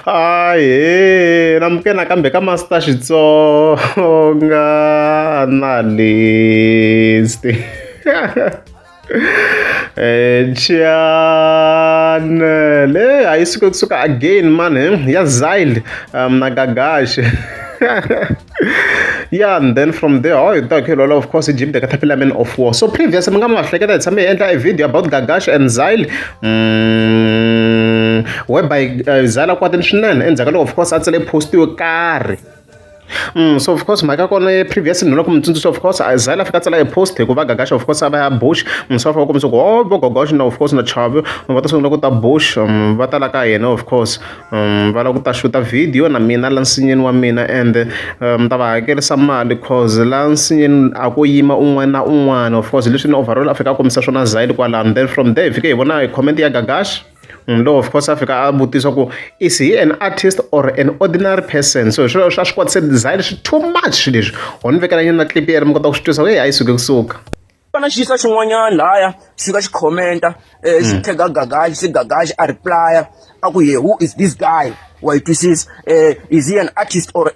Ahee namke nakambe ka Master Xitsonga Analyst channel a yi suke kusuka again man ya Zyle na Gagash yeah, and then from there, oh, okay, of course, Jim the Caterpillar Man of War. So previous, mi nga ma hleketa hi tshame hi endla a video about Gagash and Zyle, whereby Zyle a kwatini swinene endzhaku ka loko, of course, a tsale post yo karhi. So of course mhaka kona ya previous ni loko mi tsundzuxa, of course, Zyle a fika a tsala e post hikuva Gagash, of course, a va ya Bush. So a fika kombisa ku, oh, vo Gagash na, of course, na Chavi va ta sungula ku ta Bush, va ta la ka yena, of course, va lava ku ta shoota video na mina la nsinyeni wa mina, and ta va hakerisa mali cause la nsinyeni a ko yima un'wana na un'wana. Of course, leswi ni overall a fika a kombisa swona Zyle kwalano. Then from there hi fike hi vona hi comment ya Gagash lowu, of course, a fika a vutisa ku, is he an artist or an ordinary person? So hi swona swi a swi kwatise Zyle swi too much swilo leswi. Ho ni vekela nyana clip yeri mi kota ku swi twisa ku hey, a yi suke kusuka. Na xisa xin'wanyana laya xi fika xi commenta, xi tag Gagashi, se Gagashi a replya a ku, "Ye, who is this guy?" Wa yi twisisa? Is he an artist or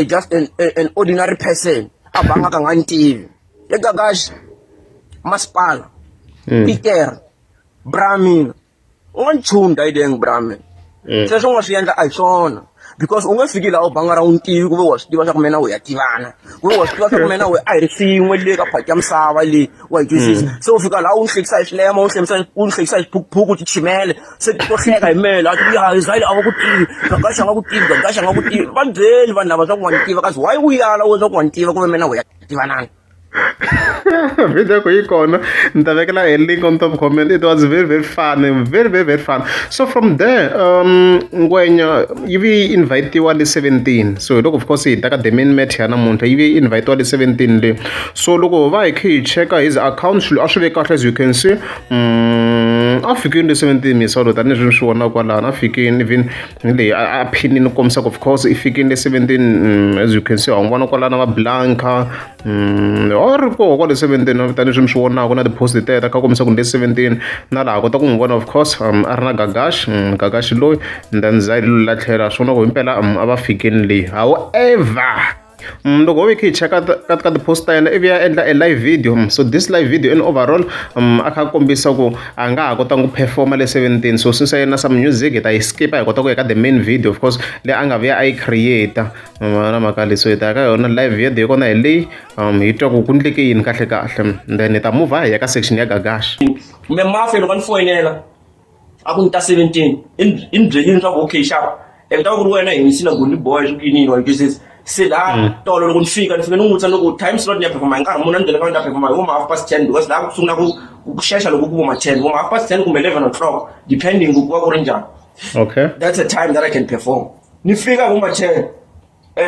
just an ordinary person? A banga ka nga ni tivi ye Gagashi, masipala Peter bra mina, u nga ni chuni dayideng bra mina. Sweswo u nga swi endla a hi swona, because u nge fiki laha u banga ra u ni tivi, ku ve wa swi tiva swa ku mina u ya tivana, ku ve wa swi tiva swa ku mina we a hi ri swin'we le ka phati ya misava leyi, wa yi twisisa? Se u fika laha u ni hlekisa hi swilema, u ni hlekisa hi swiphukuphuku, tichimele se to hleka hi mele a ti ya Zyle a va ku tivi, Gagashi a nga ku tivi, Gagashi a nga ku tivi. Va byeli vanhu lava swa ku wa ni tiva, kasi why u yala u swa ku wa ni tiva, ku ve mina u ya tivanana? Video ku yi kona, ni ta vekela a link on top comment. It was very, very fun, very, very, very fun. So from there, ngwenya yi vi yi invitiwa le 17. So hi loko, of course, hi ta ka the main match ya namuntlha, yi vi yi invitiwa le 17 le. So loko va hi kha hi cheka his account, swilo a swi ve kahle. As you can see, a fikini le 17 misalo tanihileswi ni swi vonaka kwalano, a fikini even ni leyi a phinini kombisa ku, of course, i fikini le 17. As you can see, wa n'wi vona kwalano va Blanca, a ri koho kwale 17 tanihileswi mi swi vonaka na ti-post teto kha kombisa ku ni le 17, na laha kota ku n'wi vona, of course, a ri na Gagash, Gagash loyi, and then Zyle loyi la tlhela swona ku himpela a va fikini leyi. However, loko ho ve kha hi cheka ka ti-post ta yena, ivi ya endla a live video. So this live video in overall, a kha a kombisa ku a nga ha kotanga ku performa le 17. So since a yena some music, hi ta yi skipa, hi kota ku ya ka the main video, of course, leyi a nga vuya a yi create na mhaka leyi. So hi ta ya ka yona live video kona hi leyi, hi twa ku ku ndleke yini kahle kahle, then hi ta move hi ya ka section ya Gagash. Kumbe Mafia loko a ni foyinela a ku ni ta 17, i ni byelini swa ku, okay, sharp, ene ta ku ri wena hi na Gondi Boy, swi ku yinini, wa yi twisisa? Se laha tolo loko ni fika, ni fika ni n'wi vutisa ni ku time slot ni ya performa hi nkarhi muni. A ni byela ni ta performa hi vo ma 10:30, because laha ku sungula ku xexa loko ku vo ma 10, vo ma 10:30 kumbe 11 o'clock, depending ku va ku ri njhani. That's a time that I can perform. Ni fika vo ma 10,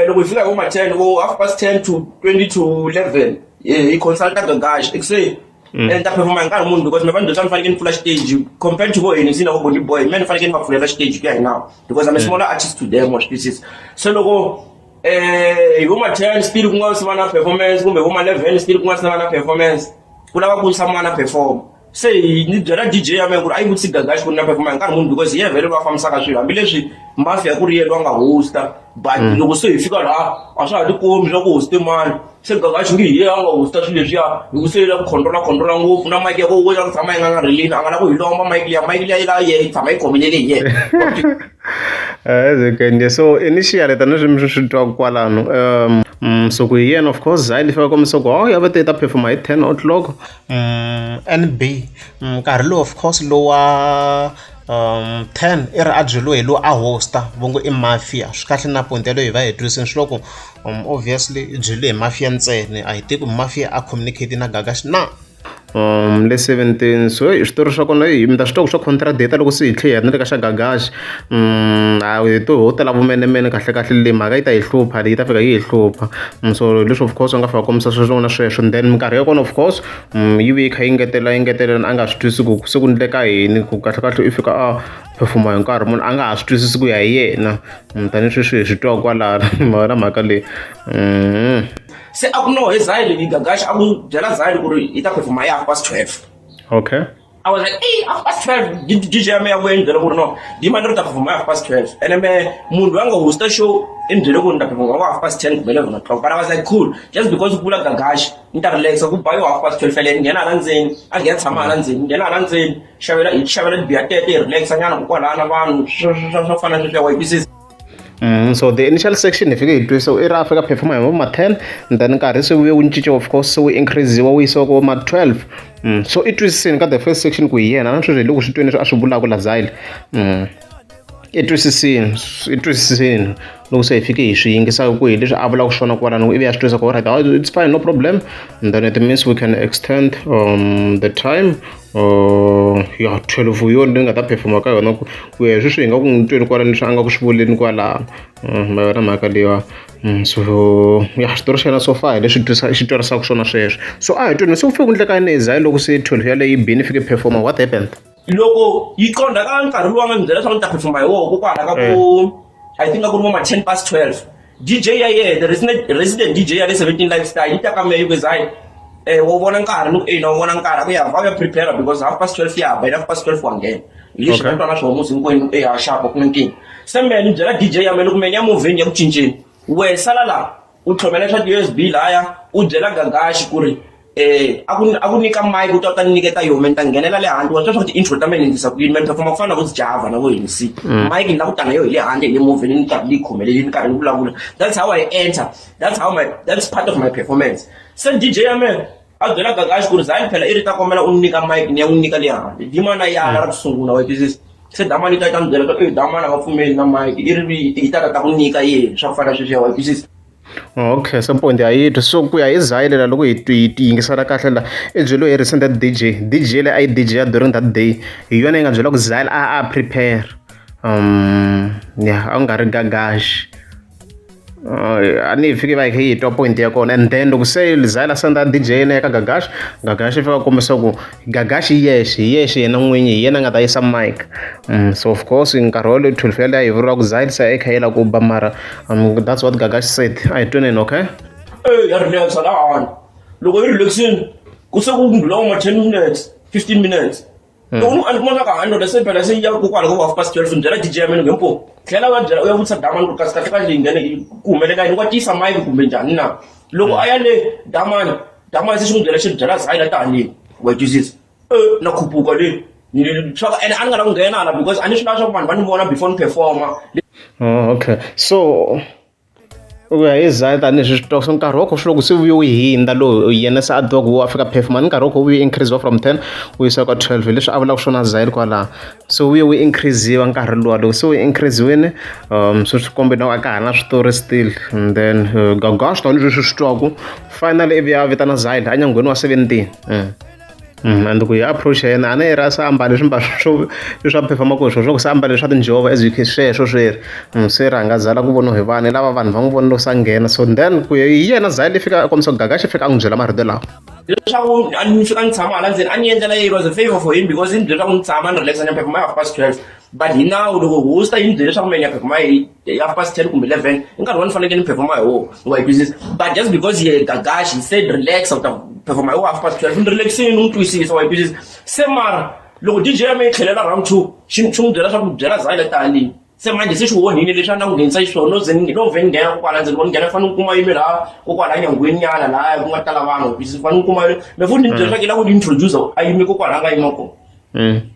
loko hi fika hi vo ma 10, vo 10:30 to 10:40, hi consulta Gagash ekuseni and ta performa hi nkarhi muni, because me vanhu ni fanekele ni pfula stage compared to vo Hennessy na vo Gondi Boy. Me ni fanekele ni va pfulela stage ku ya hi now, because I'm a smaller artist to them, wa swi twisisa? Se loko hi vo ma 10 still ku nga si va na performance, kumbe vo ma 11 still ku nga si va na performance, ku lava ku someone a perform, se ni byela DJ ya mina ku ri a yi vutisi Gagash ku ri na performa hi nkarhi muni, because hi yena vhele va fambisaka swilo, hambileswi Mafia ku ri yena loyi a nga hosta, but loko se hi fika laha a swa ha tikombi swa ku hoste mani. Se Gagash ngi hi yena a nga hosta swilo leswiya, hi ku se yi la ku controla ngopfu na mic ya ko ya ku tshama yi nga nga rilini, a nga la ku hi lomba mic liya, mic liya yi la ye yi tshama yi khomelele hi yena. As so initially tanihileswi mi swi twaka kwalano, so ku hi yena, of course, Zyle fika kombisa ku, oh, ya va te ta performa hi 10 o'clock, NB nkarhi lowu, of course, lowa 10 i ri a byeliwe hi lowu a hosta vo ngo i Mafia. Swi kahle na point yaleyo hi va hi twisini swi loko, obviously i byeliwe hi Mafia ntsena, a hi tivi ku Mafia a communicate na Gagash na le 17. So hey, switori swa kona mi ta swi twa ku swa contradict loko se hi tlhe hi ya na le ka xa Gagash. A hi to ho tala vumenemene kahle kahle, leyi mhaka yi ta hi hlupha, leyi ta fika yi hi hlupha. So leswi, of course, a nga fika kombisa swona sweswo, and then minkarhi ya kona, of course, yi ve yi kha yi ngetela yi ngetelela, a nga swi twisisi ku se ku ndleka yini, ku kahle kahle i fika a performa hi nkarhi munhu a nga ha swi twisisi ku ya hi yena, tanihi sweswi hi swi twa kwalano na mhaka leyi. Se a ku no he Zyle hi Gagash a ku byela Zyle ku ri yi ta performa hi 12:30. I was like, hey, half past 12. DJ ya me ya vuya yi ni byela ku ri no, Dima ni ri ta performa half past 12. Ene me munhu loyi a nga hosta show i ni byele ku ni ta performa half past 10 kumbe 11 o'clock. But I was like, cool, just because ku vula Gagashi, ni ta relaxa ku ba yo half past 12 yaleyo ni nghena hala ndzeni, a nghena tshama hala ndzeni, ni nghena hala ndzeni, xavela hi xavela tibiya teto hi relaxa nyana ku kwalana vanhu swo fana na sweswiya wa yi twisisa. So the initial section hi fike hi twisa i ri a fika performa hi vo ma 10 and then nkarhi se wu ye wu cinca of course se wu increase-iwa wu yisiwa ko ma 12. So i twisisini ka the first section ku hi yena na sweswi hi le ku swi tweni leswi a swi vulaka la Zyle. I twisisini i twisisini loko se hi fike hi swi yingisa ku hi leswi a vulaka swona kwalano ivi a swi twisa ku alright, oh, it's fine, no problem, and then it means we can extend the time, ya 12 yona leyi nga ta performa ka yona ku ya hi sweswi hi nga ku n'wi tweni kwala leswi a nga ku swi vuleni kwalano. Ma yona mhaka leyiwa. So ya xitori xa yena so far hi leswi twisa xi twarisaka swona sweswo. So a hi tweni se ku fike ku endleka yini hi loko se 12 yaleyo yi bini fike performa, what happened? Loko yi qondha ka nkarhi lowu a nga ni byela leswaku ni ta performa hi wona kokwala ka ku I think a ku ri vo ma 10 past 12, DJ ya yena, the resident DJ ya le 17 Lifestyle, yi ta ka mehe yi ku zayi wo vona nkarhi, ni ku ina wu vona nkarhi, a ku ya va ya prepare because half past 12 ya ba, half past 12 wa nghena hi leswi nga twana swona musi hinkwenu e ya xapa ku na nkingha. Se mehe ni byela DJ ya mehe ni ku mehe ni ya movheni ya ku cinceni, wehe sala laha u tlhomela swa ti-USB laya, u byela Gagashi ku ri a ku nyika mic u ta u ta ni nyiketa yona, me ni ta nghenela le handle. Wa swi tiva swa ku ti-intro ta mina ni endlisa ku yini, me ni performa ku fana na vo Java na vo Hennessy, mic ni la ku ta na yo hi le handle hi le movheni, ni karhi ni yi khomeleli ni karhi ni vulavula. That's how I enter, that's part of my performance. Se DJ ya mina a byela Gagashi ku ri Zayile phela i ri ta kombela u ni nyika mic ni ya n'wi nyika le handle. Dimana yala ra ku sungula, wa twisisa? Se Damani yi ta yi ta ni byela ku e Damani a nga pfumeli na mic, i ri yi ta ta ta ku nyika yena, swa ku fana na sweswiya, wa twisisa? Okay, so point ya yi twa. So ku ya hi Zayile la loko hi hi yingisela kahle la i byeliwe hi recent DJ, DJ leyi a yi DJ ya during that day hi yona yi nga byela ku Zayile a prepare. Ya a ku nga ri Gagashi. A ni hi fike va hi kha hi twa point ya kona and then loko se Zayile a senda DJ yena ya ka Gagashi, Gagashi i fika a kombisa ku Gagashi hi yexe hi yexe yena n'winyi hi yena a nga ta yisa mic. So of course nkarhi wolowo 12 yaleyo hi vuriwa ku Zayile se a kha yi lava ku ba mara that's what Gagashi said. A hi tweneni, okay? E ya relaxa la handle, loko yi relaxini ku se ku ndlula vo ma 10 minutes, 15 minutes, loko ni a ni kuma swa ka handle se phela se ya kokwala ko half past 12, ni byela DJ ya mina ku tlhela u ya byela u ya vutisa Damani ku kasi kahle kahle yi nghene ku humelela yini, wa tisa mic kumbe njhani na. Loko a ya le Damani, Damani se xi n'wi byela xi byela Zayile tani, wa twisisa? E na khupuka le swa ku ene a ni nga la ku nghena hala because a ni swi lava swa ku vanhu va ni vona before ni performa. Oh, okay, so ku ya hi Zaya tanihi swi twa so nkarhi wa kho swi loko se vuye wu hindza lowu yena se a tiva ku a fika performa ni nkarhi wa kho wu vuye increase from 10 wu yisiwa ka 12 leswi a vulaka swona Zayile kwalaho. So wu ye wu increase-iwa nkarhi luwa, loko se wu increase-iwini so swi kombe na ku a ka ha na switori still and then Gagash tanihileswi swi twaku finally ivi a vitana Zayile enyangweni wa 17. And ku hi approach ya yena a ni ri a se ambale swimbalo swo leswi a perform-aka hi swona swa ku se ambale swa tinjhovo as you can sweswo sweri. Se ri a nga za la ku voniwa hi vanhu lava vanhu va n'wi vona loko se a nghena, so then ku hi yena Zayile fika a kombisa ku Gagashi fika a n'wi byela marito lawa. Leswaku a ni fika ni tshama hala ndzeni a ni endlela it was a favor for him because yi ni byela leswaku ni tshama ni relaxa ni ya performa half past 12, but hi nawu loko hosta yi ni byele leswaku me ni ya performa hi half past 10 kumbe 11 i nkarhi wa ni fanekele ni performa hi wona, wa yi twisisa? But just because ye Gagashi he said relax u ta performa hi wo half past 12, ni relaxini ni n'wi twisisa, wa yi twisisa? Se mara loko DJ ya me yi tlhelela round two xi n'wi byela swa ku byela Zayile tani se manje se xi onhile leswi a ni ku nghenisa xiswona no ze no vhe ni nghena kokwala ndzeni ni nghena fanele ni kuma yimi laha kokwala nyangweni nyana laha ku nga tala vanhu fanele ni kuma me futhi ni byela swa ku i lava ku ni introduce a yimi kokwala a nga yima kona.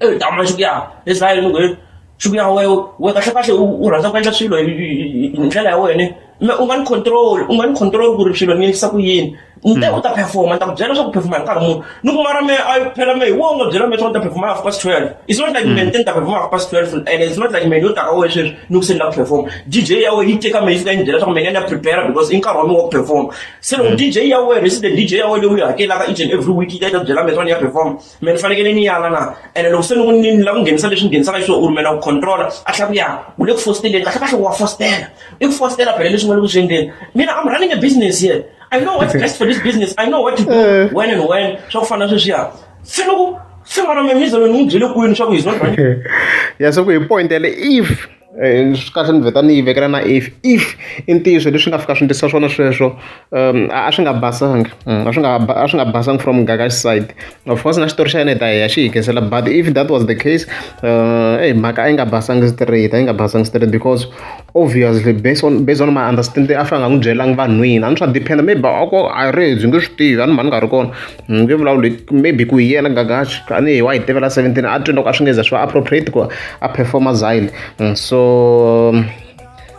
E dama xi ku ya leswaku ni ku xi ku ya we we kahle kahle u rhandza ku endla swilo hi ndlela ya wena, me u nga ni control, u nga ni control ku ri swilo ni endlisa ku yini, ni te u ta performa ni ta ku byela leswaku performa hi nkarhi muni. Ni ku mara me a phela me hi wona u nga byela me leswaku ni ta performa half past 12. It's not like me ni te ni ta performa half past 12 and it's not like me yo ta ka wena sweswi ni ku se ni lava ku performa. DJ ya wena yi teka me yi fika yi ni byela leswaku me ni ya ni ya prepare because i nkarhi wa mina wa ku performa. Se loko DJ ya wena, resident DJ ya wena leyi u yi hakelaka each and every week, yi ta yi ta byela me leswaku ni ya performa, me ni fanekele ni yala na? Ene loko se ni ku ni lava ku nghenisa leswi ni nghenisaka xiswona u ri mina ku controller a tlhela ku ya u le ku fosteleni, kahle kahle wa fostela, i ku fostela phela leswi nga le ku swi endleni. Mina I'm running a business here, I know what's best for this business, I know what to do when and when, swa ku fana na sweswiya. Se loko se mara me miza ni n'wi byele kwini swa ku he's not running? Ya se ku hi point yale if Swi kahle ni vheta ni yi vekela na if if i ntiyiso leswi nga fika swi endlisa swona sweswo a swi nga basanga a swi nga basanga from Gagash side of course na xitori xa yena hi ta hi ya xi hinkensela but if that was the case eyi mhaka a yi nga basanga straight a yi nga basanga straight because obviously based on my understanding a fanele a nga n'wi byelanga vanhwini a ni swa depend maybe a ku a ri byi nge swi tivi a ni mhani nga ri kona ni nge vulavuli maybe ku hi yena Gagash a ni hi wa hi tivela 17 a twi loko a swi nge za swi va appropriate ku a performa Zyle so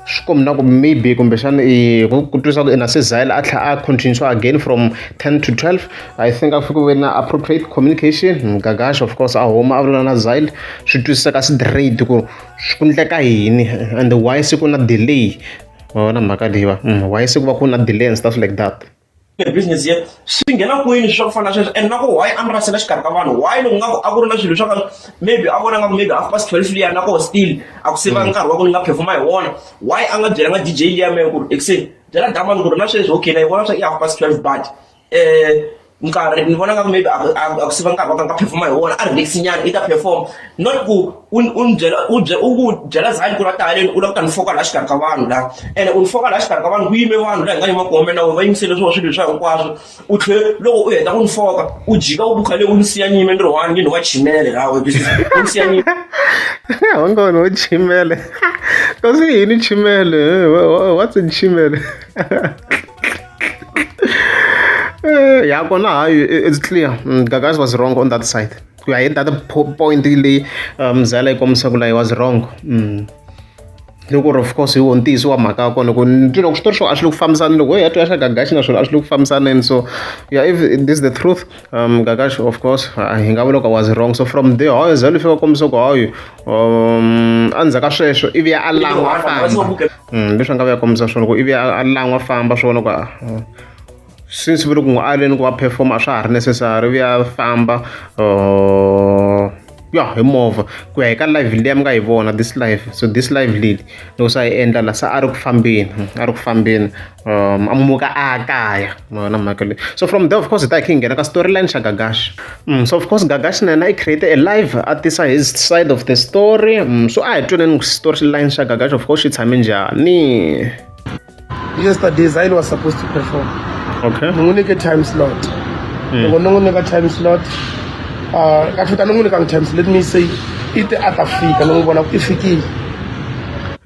swi kombi na ku maybe kumbexana i ku twisa ku ina se Zyle a tlhela a continue again from 10 to 12 I think a fike ku ve na appropriate communication Gagash of course a huma a vulavula na Zyle swi twisiseka straight ku ku endleka yini and why se ku na delay wa vona mhaka leyiwa why se ku va ku na delay and stuff like that business ye swi nghena kwini swa ku fana na sweswo and na ku why a ni rasela xikarhi ka vanhu why loko nga ku a ku ri na swilo swa ka maybe a vona nga ku maybe half past 12 liya na koho still a ku se va nkarhi wa ku ni nga performa hi wona why a nga byelanga DJ liya mehe ku ri ekuseni byela damani ku ri na sweswi okay na yi vona swa i half past 12 but nkarhi ni vona nga ku maybe a ku siva nkarhi wa ka nga performa hi wona a relax nyana i ta perform not ku u u ni byela u bye u ku byela zani ku ri a ta haleni u lava ku ta ni foka laha xikarhi ka vanhu laha ene u ni foka laha xikarhi ka vanhu ku yime vanhu laha hi nga yima kona na wena va yimisele swona swilo leswiya hinkwaswo u tlhe loko u heta ku ni foka u jika u bukha leyi u ni siya ni yime ni ri one ni wa chimele laha u ni siya ni wangona u chimele kasi yini chimele what's in chimele ya kona hayi it's clear Gagash was wrong on that side ku ya hi that point leyi Mzala yi kombisaka la he was wrong loko ri of course hi wona ntiyiso wa mhaka ya kona ku ni twi loko switori swo a swi le ku fambisani loko ya twa xa Gagash na swona a swi le ku fambisaneni so yeah if this is the truth Gagash of course hi nga vula ku was wrong so from there hayi Zalo fika kombisa ku hayi endzhaku ka sweswo ivi ya a lan'wa a famba leswi a nga va ya kombisa swona ku ivi a lan'wa a famba swona ku since va le ku n'wi aleni ku va perform a swa ha ri necessary ivi a famba ya hi movha ku ya hi ka live liya mi nga yi vona this live so this live leyi loko se a yi endla la se a ri ku fambeni a ri ku fambeni a muka a ya kaya ma vona mhaka leyi so from there of course hi ta hi kha hi nghena ka storyline xa Gagash so of course Gagash na yena i create a live a tisa his side of the story so a hi twaneni storyline xa Gagash of course xi tshame njhani. Yesterday Zyle was supposed to perform. Okay. Ni n'wi nyike time slot. Loko ni n'wi nyika time slot, ka fika ni n'wi nyikanga time slot, let me say i te a ta fika ni n'wi vona ku i fikile.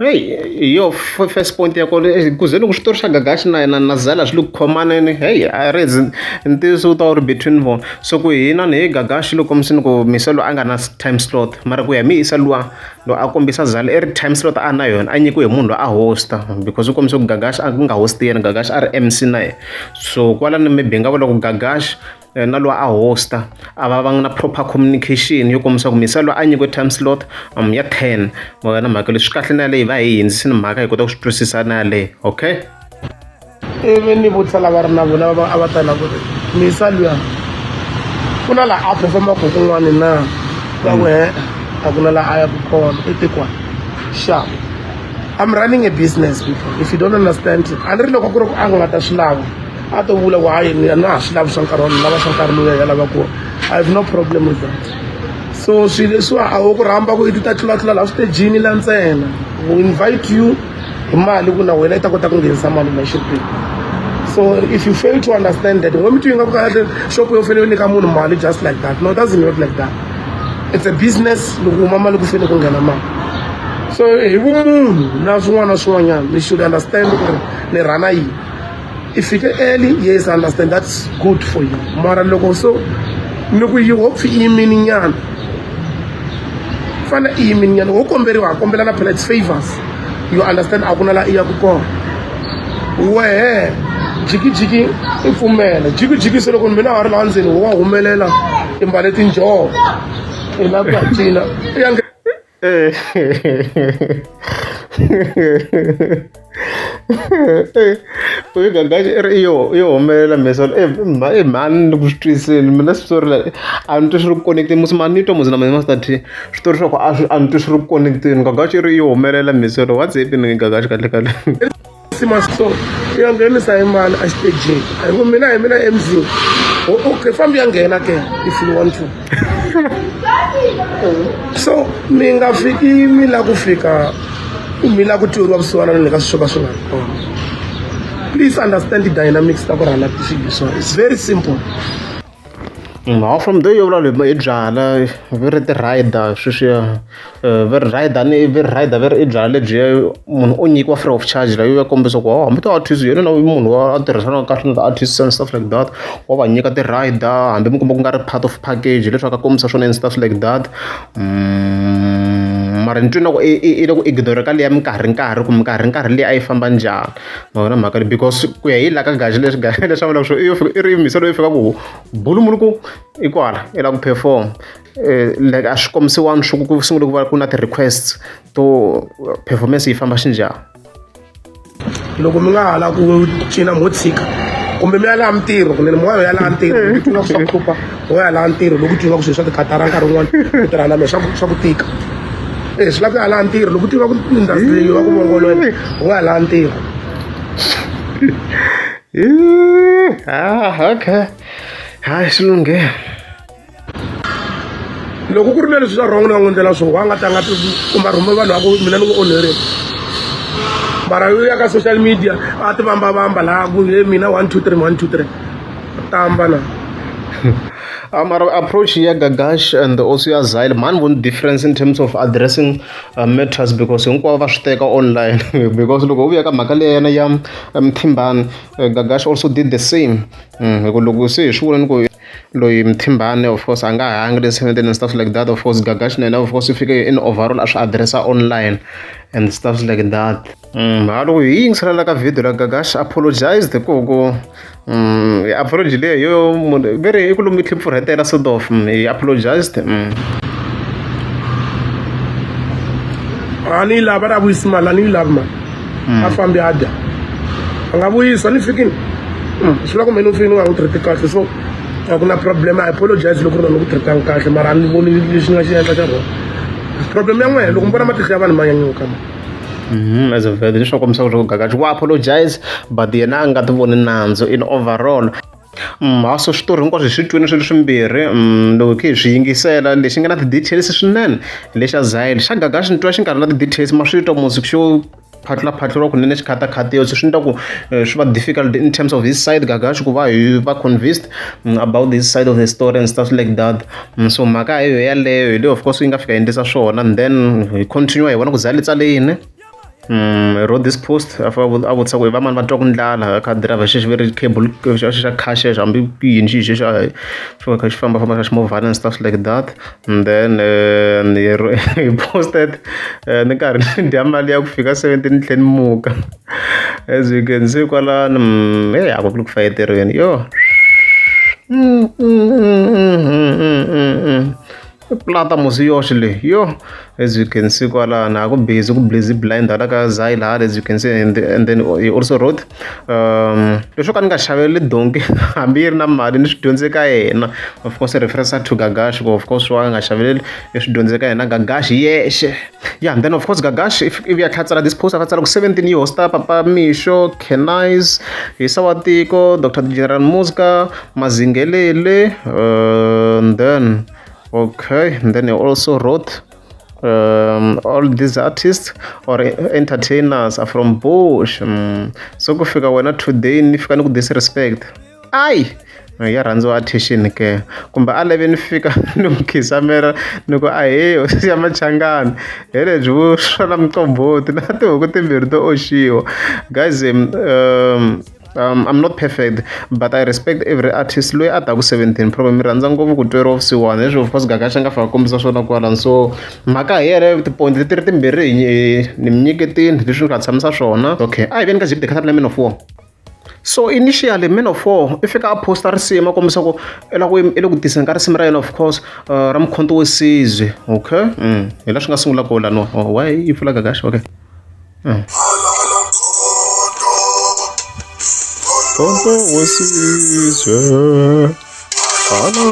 Hey, hi yo first point ya kona ku ze loko switori swa Gagash na yena na Zala swi le ku khomaneni hey a ri ntiyiso wu ta wu ri between vona so ku hina ni hi Gagash loko kombisini ku Misa loyi a nga na time slot mara ku ya hi Misa luwa loko a kombisa Zala i ri time slot a na yona a nyikiwe hi munhu loyi a hosta because u kombisa ku Gagash a ku nga host yena Gagash a ri MC na yena so kwalano maybe hi nga vula ku Gagash na loyi a hosta a va va nga na proper communication yo kombisa ku Misa loyi a nyikiwe time slot ya 10 ma na mhaka leswi kahle na yaleyo hi va hi hundzisini mhaka hi kota ku swi twisisa na yaleyo okay. Ivi ni vutisa lava ri na vona va a va ta na ku ri Misa luya ku na laha a performaka kun'wana na va ku he a ku na laha a yaku kona i tikwa sharp I'm running a business people if you don't understand a ni ri loko ku ri ku a nga ta swi lava a to vula ku hayi ni a na ha swi lavi swa nkarhi wa ni lava swa nkarhi lowuya ya lava ku I have no problem with that so swilo leswiwa a wo ku rhamba ku i ti ta tlulatlula laha switejini la ntsena we invite you hi mali ku na wena i ta kota ku nghenisa mali la xopeni so if you fail to understand that n'we mi twi nga ku kahle xopo yo fanele yo nyika munhu mali just like that no it doesn't work like that it's a business loko huma mali ku fanele ku nghena mali so hi vumunhu na swin'wana na swin'wanyana mi should understand ku ri ni rhana yini i fike early yes I understand that's good for you mara loko so ni ku yi hopfi i yimini nyana fana i yimini nyana wo komberiwa ha kombelana phela it's favors you understand a ku na la i yaku kona wehe jikijiki i pfumela jikijiki se loko mina ha ri laha ndzeni wa humelela i mbale tinjhovo i lava ku ya cina i ya Uye Gagash i ri yo yo humelela mhesolo e mhani ni ku swi twiseni mina switori la a ni twi swi ri ku connect-eni musi mani ni twa musi na mina Master T switori swa ku a swi a ni twi swi ri ku connect-eni Gagash i ri yo humelela mhesolo what's happening Gagash kahle kahle. So ya nghenisa hi mali exitejini hi ku mina hi mina MC okay fambi ya nghena ke if you want to so mi nga fiki mi la ku fika. Mi lava ku tweriwa vusiwana na le ka swilo swo ka swi nga ri kona. Please understand the dynamics ta ku rhana swilo leswiwani. It's very simple. How from there yo vulavula hi byala vi ri ti-rider sweswiya va ri rider ni va ri rider va ri i byalwa lebyiya munhu o nyikiwa free of charge la yo ya kombisa ku hambi ti-artist yena na munhu wa a tirhisana kahle na ti-artist and stuff like that wa va nyika ti-rider hambi mi kuma ku nga ri part of package leswaku a kombisa swona and stuff like that mara ni twe na ku i le ku ignore ka liya minkarhi nkarhi ku minkarhi nkarhi leyi a yi famba njhani ma vona mhaka leyi because ku ya hi la ka gaji leswi gaji leswi a vulaka swona i yo fika i ri mhisa loyi fika ku bulu ku i kwala i lava ku perform like a swi kombisiwanga swa ku ku sungule ku va ku na ti-requests to performance yi famba xinjhani. Loko mi nga ha lavi ku cina mo tshika kumbe mi ya laha mintirho kunene mi nga ya laha ntirho loko twa swa ku hlupha u ya laha ntirho loko twa ku swilo swa tikhatara nkarhi wun'wani ku tirha na mina swa ku swa ku tika e swi lava ku ya laha ntirho loko tiva ku industry leyi va ku vongolwela u nga ya laha ntirho. Ah, okay. Hayi swi lunghe. Loko ku ri na leswi swa wrong ni nga n'wi endlela swona wa nga ta nga kumbe a rhuma vanhu va ku mina ni n'wi onherile mara yo ya ka social media a ti vambavamba laha ku he mina 1 2 3 1 2 3 tamba na. Mara approach ya Gagash and also ya Zyle mani voni difference in terms of addressing matters because hinkwavo va swi teka online because loko u vuya ka mhaka leyi yena ya Mthimbani Gagash also did the same hi ku loko se hi swi vona ni ku loyi Mthimbani of course a nga ha yangi le 17 and stuff like that of course Gagash na yena of course u fike in overall a swi address-a online and stuff like that. Ha loko hi yingiselela ka video la Gagash apologized ku ku apology leyi yo munhu ve ri i ku lomu yi tlhe sort of he apologized. A ni yi lavi a ni a vuyisi mali a ni yi lavi mali a fambi a dya a nga vuyisa ni fikini swi vula ku mehe ni fike ni nga n'wi treat kahle so a ku na problem I apologize loko ri na ni ku treat-angi kahle mara a ni voni lexi ni nga xi endla xa wrong problem ya n'wehe loko mi vona matihlo ya vanhu ma nyanyuka ma. As a vhele leswi kombisaka leswaku Gagash wa apologize but yena a nga ti voni nandzu in overall. Ha so switori hinkwaswo hi swi twini swilo swimbirhi loko hi kha hi swi yingisela lexi nga na ti-details swinene lexa Zyle xa Gagash ni twa xi nga ri na ti-details ma swi twa musi xo phatlulaphatluriwa kunene xi khatakhatiwa se swi endla ku swi va difficult in terms of his side Gagash ku va hi va convinced about this side of the story and stuff like that so mhaka hi yoho yaleyo hi leyi of course yi nga fika yi endlisa swona and then hi continue hi vona ku Zyle tsale yini. He wrote this post a fika a vutisa ku i va mani va twaku ndlala a kha a driver xexi ve ri cable xa xa car xexo hambi i yini xi xexo xo kha xi fambafamba xa ximovhana and stuff like that and then he posted ni karhi ni dya mali ya ku fika 17 ni tlhela ni muka as you can see kwalano heyi a ku ri ku fayeteriweni yo. I plata musi yoxe leyi yo as you can see kwalano a ku busy ku busy blind hala ka Zyle hala as you can see and, and then he also wrote leswo ka ni nga xaveleli donki hambi yi ri na mali ni swi dyondze ka yena of course reference to Gagash of course wa nga xaveleli i swi dyondze ka yena Gagash yexe yeah and then of course Gagash if ivi a tlhela tsala this post a tsala ku 17 yi hosta Papa Misho Kenise Hisa wa Tiko Dr General Muzka Mazingelele and then okay and then he also wrote all these artists or entertainers are from Bush so ku fika wena today ni fika ni ku disrespect ayi ya rhandziwa attention ke kumbe a leve ni fika ni n'wi khisamela ni ku ahee hosi ya machangani hi lebyi vuswa na muqombhoti na tihuku timbirhi to oxiwa guys I'm not perfect but I respect every artist loyi a taku 17 probably mi rhandza ngopfu ku tweriwa vusiwana leswi of course Gagash a nga fika kombisa swona kwalano so mhaka hi yeleyo ti-point leti ri timbirhi hi ni mi nyiketini leswi ni nga tshamisa swona okay a hi veni ka Jeep the Caterpillar Man of War so initially Man of War i fika a posta risimu a kombisa ku i la ku i le ku tiseni ka risimu ra yena of course ra Mkhonto we Sizwe okay hi la swi nga sungula ko laniwa oh, why yi pfula Gagash okay Mkhonto we Sizwe Mkhonto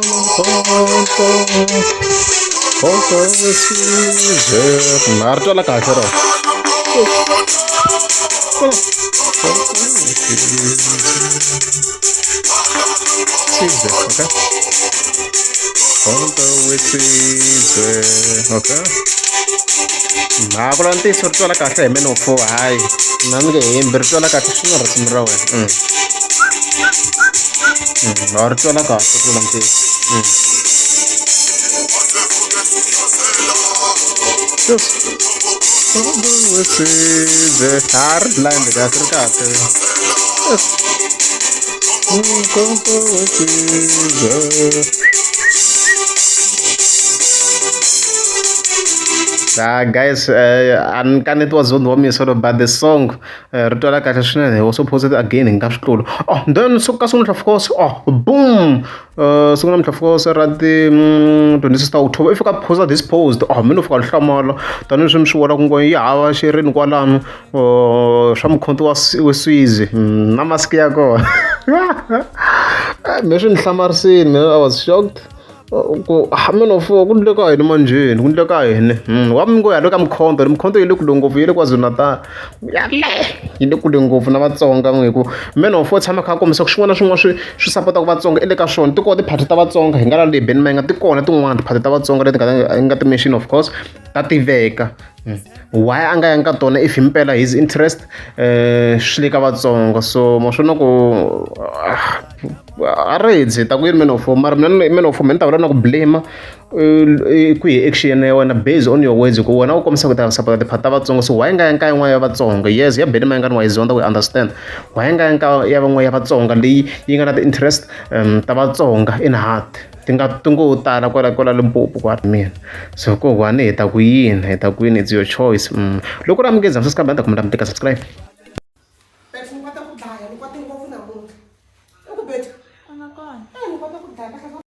Mkhonto we Sizwe a ri twala kahle rona Wesizwe, okay. Mkhonto Wesizwe, okay. Ha ku la ntiyiso ri twala kahle hi Man of Four, hayi na ni nge hembi ri twala kahle swinene risimu ra wena. Ha ri twala kahle ku vula ntiyiso. Yes. Mkhonto Wesizwe, ha ri blind kahle ri kahle. Yes. Mkhonto Wesizwe. Ah, guys, uh, kaneti wa zone wa misolo but the song ri twala kahle swinene he also posted again hi nga swi tlula. Oh, then so ka siku of course, oh, boom, siku namuntlha of course ra ti 26 ta October i fika posta this post. Oh, mina u fika hlamala tanihileswi mi swi vona ku ngo yi hava xirini kwalano swa Mkhonto wa Wesizwe na mask ya kona. Me swi ni hlamarisini mina, I was shocked ku man of ku ndleka yini manjheni, ku ndleka yini. Wa mi ngo ya le ka Mkhonto, Mkhonto yi le kule ngopfu, yi le KwaZulu-Natal ya le yi le kule ngopfu na Vatsonga hi ku man of tshama a kha a kombisa ku xin'wana na xin'wana swi swi sapotaka Vatsonga i le ka swona. Ti kona tiphati ta Vatsonga hi nga la le Benny Mayengani, ti kona tin'wani tiphati ta Vatsonga leti nga nga ti-mention of course ta tiveka. Why a nga yangi ka tona if himpela his interest swi le ka Vatsonga? So ma swi vona ku a ri hi ta ku yini Man of Four, mara mina Man of Four mina ni ta vula na ku blame ku hi action ya wena based on your words, ku wena u kombisa ku ta sapota tiphati ta Vatsonga, so why nga yangi ka yin'wana ya Vatsonga? Yes, ya Benny Mayengani wa yi zonda, we understand. Why nga yangi ka ya van'wana ya Vatsonga leyi yi nga na ti-interest ta Vatsonga in heart, ti nga ti ngo tala kwala kwala Limpopo kwala mina? So kokwani, hi ta ku yini, hi ta ku yini? It's your choice. Loko ri amukeza subscribe, ni ta kumela mi tika subscribe. Bethu, ni kota ku dlaya, ni kwate ngopfu namuntlha. I ku Bethu. A nga kona. Eh, ni kota ku dlaya kahle.